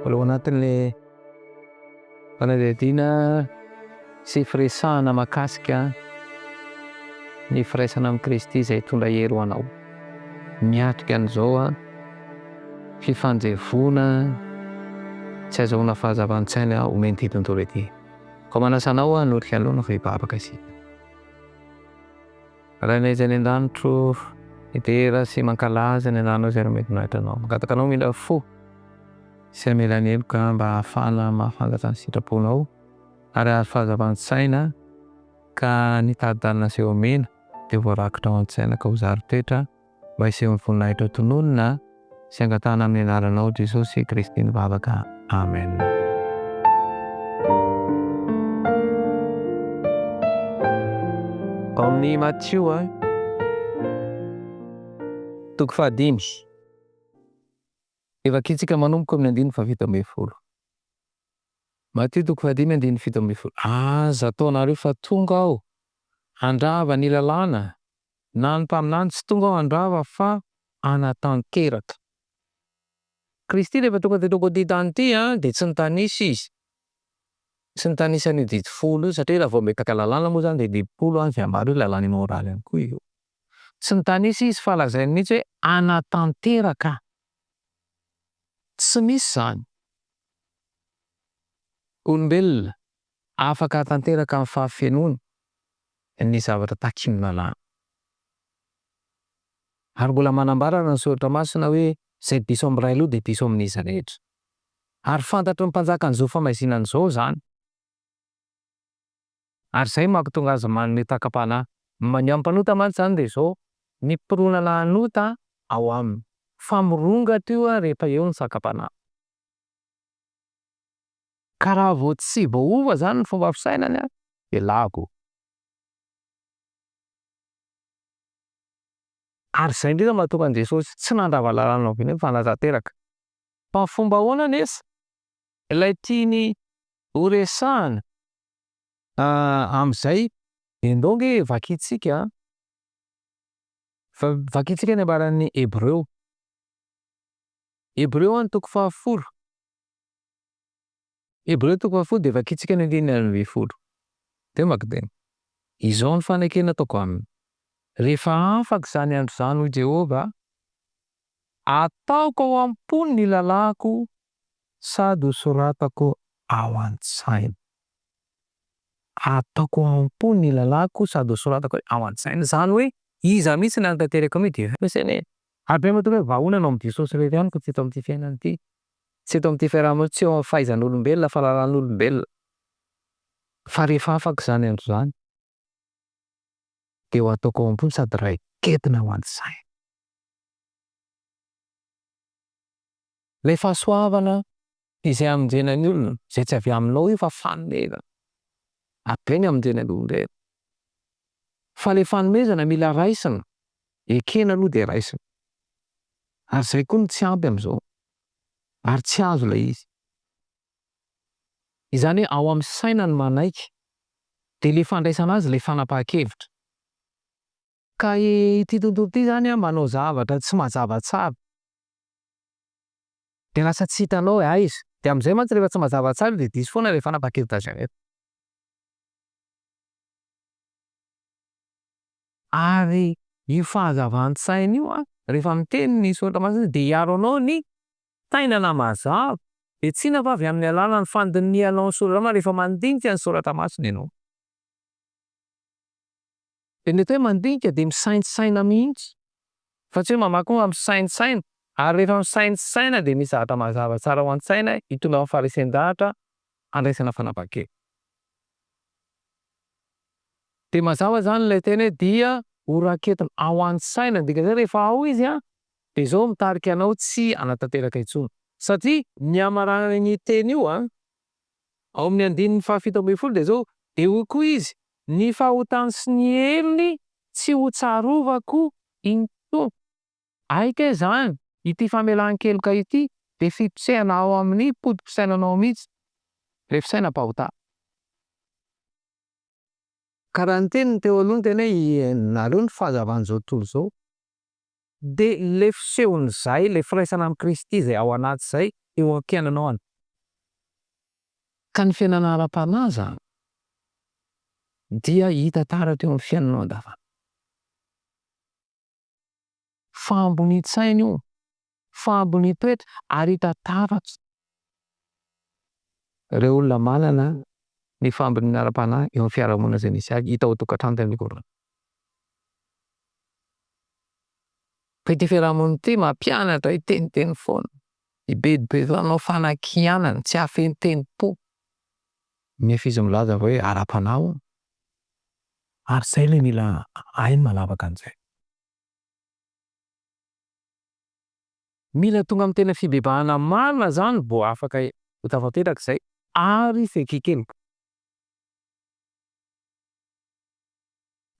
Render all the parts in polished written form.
Mbola ao anatin'ilay fanadihadiana sy firesahana mahakasika ny firaisana amin'i Kristy izay hitondra hery ho anao. Miatrika an'izao fifanjevoana tsy azahoana fahazavan-tsaina omen'ity tontolo ity. Koa manasa anao aho hanorika aloha fa hivavaka isika. Rainay izay any an-danitro, midera sy mankalaza ny anaranao izay nomem-boninahitra anao. Mangataka anao mila fo sy hamela ny heloka mba hahafahana mahafantatra ny sitraponao ary hahazo fahazavan-tsaina ka ny tari-dalana izay omena dia voarakitra ao an-tsaina ka ho zary toetra mba hisehoan'ny voninahitrao tononina sy angatahana amin'ny anaranao Jesosy Kristy ny vavaka Amen. Ao amin'ny Matio toko fahadimy, dia vakintsika manomboka amin'ny andininy faha-17. Matio toko fahadimy andininy 17, Aza ataonareo fa tonga aho handrava ny lalàna na ny mpaminany tsy tonga aho handrava fa hanatanteraka. Kristy rehefa tonga teto ambonin'ity tany ity dia tsy nitanisa izy, tsy nitanisa an'io didy folo io satria raha vao ametaka lalàna moa izany dia didy folo izay ambara io lalàna immoraly ihany koa io. Tsy nitanisa izy fa lazainy mihitsy hoe hanatanteraka. Tsy misy izany. Olombelona afaka hatanteraka amin'ny fahafenoany ny zavatra takin'ny lalàna. Ary mbola manambara ary ny Soratra Masina hoe izay diso amin'ny ray aloha dia diso amin'izy rehetra. Ary fantatry ny mpanjakan'izao famaizinana izao izany. Ary izay no mahatonga azy manome takam-panahy. Ny amin'ny mpanota mantsy izany dia izao, ny mpironana hanota ao aminy. Fa mirongatra io rehefa eo ny fakam-panahy. Ka raha vao tsy voaova izany ny fomba fisainany dia lavo. Ary izay indrindra no mahatonga an'i Jesosy tsy nandrava lalàna oviana fa nanatanteraka. Fa ny fomba ahoana anefa ilay tiany horesahana amin'izay? Dia ndao ange vakintsika, vakintsika ny ambaran'ny Hebreo. Hebreo any toko fahafolo. Hebreo toko fahafolo dia vakintsika ny andininy 11. Dia vakiteny. Izao ny fanekena ataoko aminy, Rehefa afaka izany andro izany, hoy Jehovah, ataoko ao am-pony ny lalàko sady hosoratako ao an-tsainy. Ataoko ao am-pony ny lalàko sady hosoratako ao an-tsainy. Izany hoe iza mihitsy no hanatanteraka an'io dia efa. Ary be matoa hoe vahaolana ao amin'i Jesosy irery ihany fa tsy eto amin'ity fiainana ity. Tsy eto amin'ity fiarahamonina, tsy eo amin'ny fahaizan'olombelona, fahalalan'olombelona. Fa rehefa afaka izany andro izany, dia ho ataoko ao am-pony sady raiketina ao an-tsaina. Ilay fahasoavana izay hamonjena ny olona, izay tsy avy aminao io fa fanomezana. Ary be ny hamonjena ny olombelona. Fa ilay fanomezana mila raisina, ekena aloha dia raisina. Ary izay koa no tsy ampy amin'izao. Ary tsy azo ilay izy. Izany hoe ao amin'ny saina ny manaiky, dia ilay fandraisana azy ilay fanapahan-kevitra. Ka ity tontolo ity izany manao zavatra tsy mazava tsara. Dia lasa tsy hitanao hoe aiza. Dia amin'izay mantsy rehefa tsy mazava tsara dia diso foana ilay fanapahan-kevitra izay rehetra. Ary io fahazavan-tsaina io an, rehefa miteny ny soratra masina dia hiaro anao ny sainana mazava. Dia tsy inona fa avy amin'ny alalan'ny fandinihanao ny soratra masina, rehefa mandinika ny soratra masina ianao. Dia ny atao hoe mandinika dia misaintsaina mihitsy, fa tsy hoe mamaky fa misaintsaina, ary rehefa misaintsaina dia misy zavatra mazava tsara ao an-tsaina hitondra amin'ny faharesen-dahatra handraisana fanapahan-kevitra. Dia mazava izany ilay teny hoe dia ho raketina ao an-tsaina, ny dikan'izay rehefa ao izy an, dia izao mitarika anao tsy hanatanteraka intsony. Satria ny hamaranana an'io teny io an, ao amin'ny andininy faha-17 dia izao, dia hoy koa izy, ny fahotany sy ny helony tsy ho tsarovako intsony. Hay kay izany, ity famelan-keloka ity dia fitosehana ao amin'ny poto-pisainanao mihitsy, ilay fisainam-pahotana. Ka raha niteny ny teo aloha niteny hoe ianareo no fahazavan'izao tontolo izao, dia ilay fisehon'izay, ilay firaisana amin'i Kristy izay ao anaty izay eo am-piainanao any. Ka ny fiainana ara-panahy izany dia hita taratra eo amin'ny fiainanao andavanandro. Fahambonian-tsaina io, fahambonian-toetra ary hita taratra. Ireo olona manana ny fahamboniana ara-panahy eo amin'ny fiarahamonina izay misy azy, hita ao an-tokantrano tena mikorana. Fa ity fiarahamonina ity mampianatra hiteniteny foana, hibedibedy hanao fanakianana, tsy hahafehy ny tenim-po. Nefa izy milaza fa hoe ara-panahy hono. Ary izay ilay mila hahay ny manavaka an'izay. Mila tonga amin'ny tena fibebahana marina izany vao afaka ho tafapetraka izay ary fekekeloka.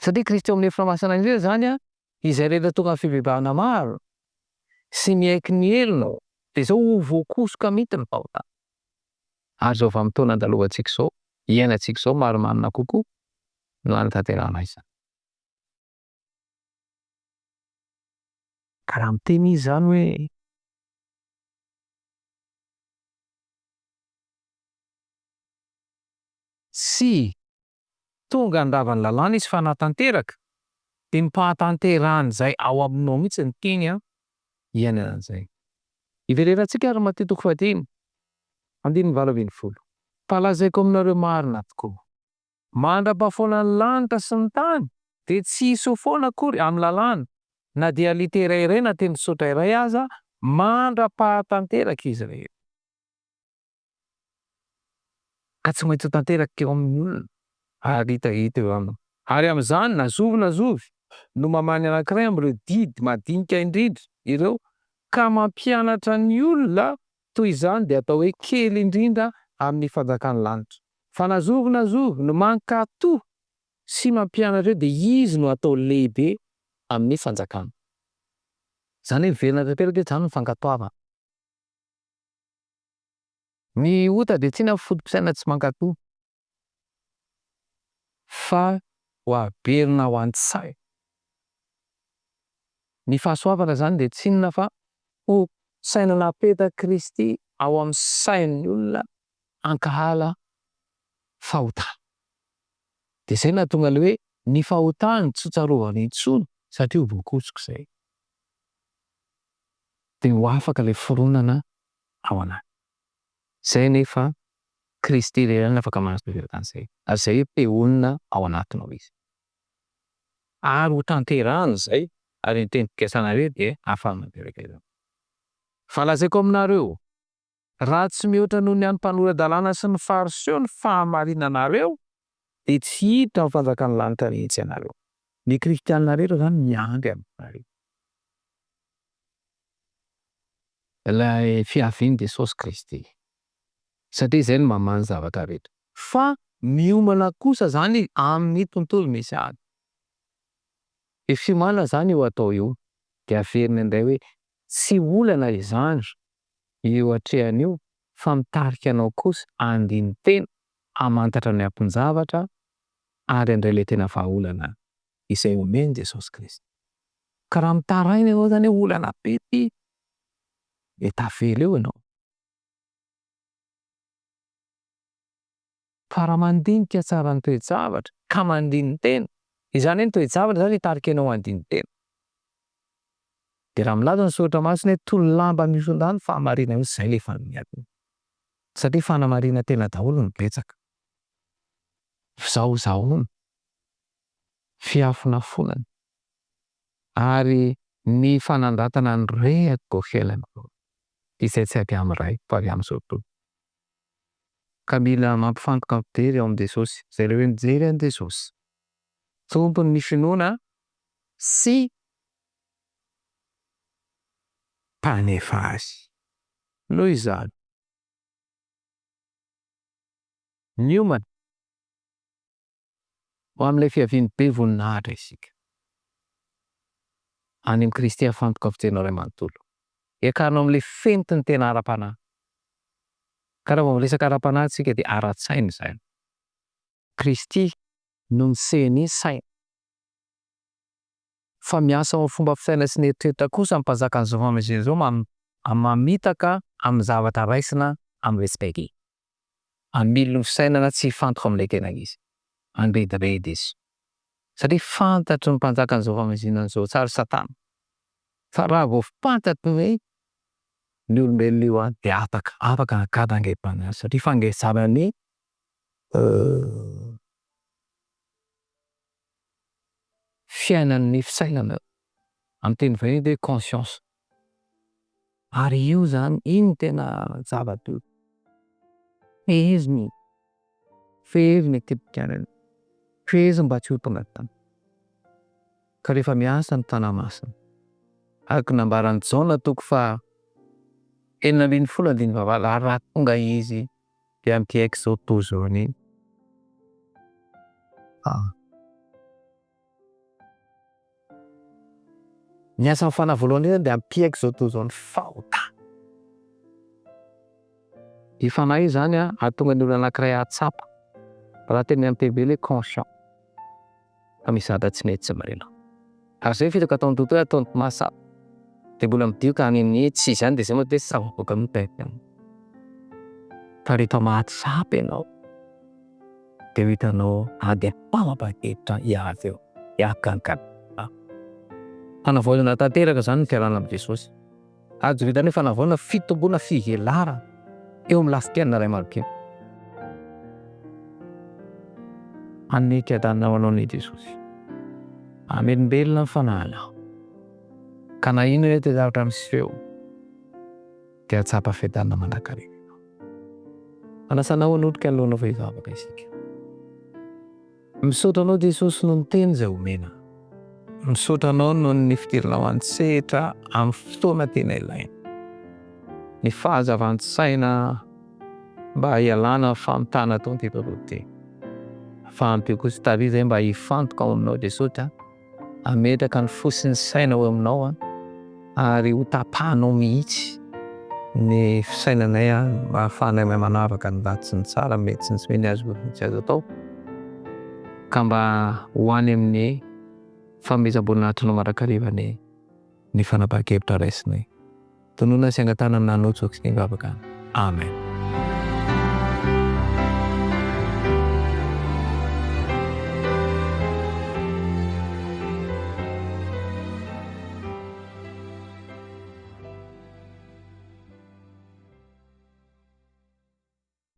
Satria Kristy ao amin'ny efitra masina indrindra izany an, izay rehetra tonga amin'ny fibebahana maro sy miaiky ny helony dia izao ho voakosoka mihitsy ny fahotana. Ary izao vanim-potoana andalovantsika izao, iainantsika izao marimarina kokoa no hanatanterahana izany. Ka raha miteny izy izany hoe. Tsy tonga handrava ny lalàna izy fa hanatanteraka, dia ny fahatanterahan'izay ao aminao mihitsy no tiany hiainana an'izay. Iverenantsika ary Matio toko fahadimy, andininy 18. Fa lazaiko aminareo marina tokoa, Mandra-pahafoana ny lanitra sy ny tany, dia tsy hisy ho foana akory amin'ny lalàna, na dia litera iray na teny tsotra iray aza, mandra-pahatanteraka izy rehetra. Ka tsy maintsy ho tanteraka eo amin'ny olona, ary hita hita eo aminy. Ary amin'izany, na zovy na zovy, no mamaha ny anankiray amin'ireo didy madinika indrindra ireo, ka mampianatra ny olona toy izany dia atao hoe kely indrindra amin'ny fanjakan'ny lanitra. Fa na zovy na zovy no mankatò sy mampianatra eo dia izy no atao lehibe amin'ny fanjakana. Izany hoe miverina tanteraka eto izany ny fankatoavana. Ny ota dia tsy inona fa foto-pisainana tsy mankatò fa ho averina ao an-tsaina. Ny fahasoavana izany dia tsy inona fa ho saina napetak'i Kristy ao amin'ny sain'ny olona hankahala fahotana. Dia izay no nahatonga ilay hoe ny fahotany tsy ho tsarovana intsony satria ho voakosoka izay. Dia ho afaka ilay fironana ao anaty. Izay anefa Kristy irery ihany no afaka manatanteraka an'izay. Ary izay hoe te honina ao anatinao Izy. Ary ho tanterahana izay, ary ny teny fikasanareo dia hahafahana manatanteraka izany. Fa lazaiko aminareo, raha tsy mihoatra noho ny an'ny mpanora-dalàna sy ny Fariseo ny fahamarinanareo, dia tsy hiditra amin'ny fanjakan'ny lanitra mihitsy ianareo. Ny kristiana rehetra izany miandry anareo. Ilay fiavian'i Jesosy Kristy. Satria izay no mamaha ny zavatra rehetra. Fa miomana kosa izany amin'ny tontolo misy azy. Io fiomanana izany io atao io dia averina indray hoe tsy olana izany io atrehana io fa mitarika anao kosa handini-tena, hamantatra ny anton-javatra ary handray ilay tena vahaolana izay omen'i Jesosy Kristy. Ka raha mitaraina ianao izany hoe olana be ity dia tavela eo ianao. Fa raha mandinika tsara ny toe-javatra ka mandini-tena, izany hoe ny toe-javatra izany hitarika anao handini-tena. Dia raha milaza ny soratra masina hoe toy ny lamba mihoson-dà ny fahamarinana, izay ilay fandinihana. Satria fanamarinan-tena daholo no betsaka. Fizahozahoana, fiafonafonana, ary ny fanandratana ny rehaka fiainana izay tsy avy amin'ny Ray fa avy amin'izao tontolo. Ka mila mampifantoka fijery ao amin'i Jesosy. Izay ilay hoe mijery an'i Jesosy. Tompon'ny finoana sy Mpanefa azy. Noho izany, miomana ho amin'ilay fiaviany be voninahitra isika. Any amin'i Kristy afantoka ny fijerinao iray manontolo. Hiakarina ao amin'ilay fenitry ny tena ara-panahy. Ka raha vao miresaka ara-panahy isika dia ara-tsaina izany. Kristy no miseho ny saina. Fa miasa ao amin'ny fomba fisaina sy ny eritreritra kosa ny mpanjakan'izao fahamezena izao mamitaka amin'ny zavatra raisina amin'ny respect. Hamily ny fisainana tsy hifantoka amin'ilay tena izy. Handrediredy izy. Satria fantatry ny mpanjakan'izao famazinana izao tsara Satana fa raha vao fantatry ny hoe ny olombelona io an dia afaka, afaka hakana angem-panahy satria fangezana ny fiainan'ny fisainana, amin'ny teny vahiny dia hoe conscience. Ary io izany, iny no tena zava-dehibe. Feheziny, feheziny ity mpianany, feheziny mba tsy ho tonga tany. Ka rehefa miasa ny Fanahy Masina, araka ny nambaran'i Jaona toko faha 16 andininy fahavalo, ary raha tonga Izy dia hampiaiky izao tontolo izao ny Ny asan'ny fanahy voalohany indrindra dia hampiaiky izao tontolo izao ny fahotana. Io fanahy io izany hahatonga ny olona anankiray hahatsapa, raha teny amin'ny teny hoe conscient, fa misy zavatra tsy mety tsy marina. Ary izay fitaka ataon'ny tontolo hoe ataon'ny mahatsapa, dia mbola midioka any amin'ny tsy izany dia izay mantsy hoe tsy tafavoaka mihitsy ilay Fa rehefa mahatsapa ianao dia ho hitanao ady am-paham-pakevitra hiady eo, hiakankana. Fanavaozana tanteraka izany ny fiarahana amin'i Jesosy. Azo vitan'ny hoe fanavaozana fitomboana fivelarana eo amin'ny lafim-piainana iray manontolo. Hanome fiadanana ho anao anie Jesosy. Hamelombelona ny fanahinao. Ka na inona ilay toe-javatra miseho. dia hahatsapa fiadanana mandrakariva ianao. Manasa anao hanolotra ny lohanao fa hivavaka isika. Misaotra anao Jesosy noho ny teny izay omena. Misaotra anao noho ny fidiranao an-tsehatra amin'ny fotoana tena ilaina. Ny fahazavan-tsaina mba hialana amin'ny famitahana ataon'ity tontolo ity. Fa ampio kosa tary izay mba hifantoka ao aminao Jesosy a. Hametraka ny fo sy ny saina ao aminao ary ho tapahanao mihitsy ny fisainanay mba hahafahanay mahay manavaka ny ratsy sy ny tsara, ny mety sy ny tsy mety, ny azo atao sy ny tsy azo atao, ka mba ho any amin'ny fanomezam-boninahitrinao mandrakariva anie ny fanapahan-kevitra raisinay. Tononina sy angatahana amin'ny anaranao Jesoa Kristy ny vavaka. Amen.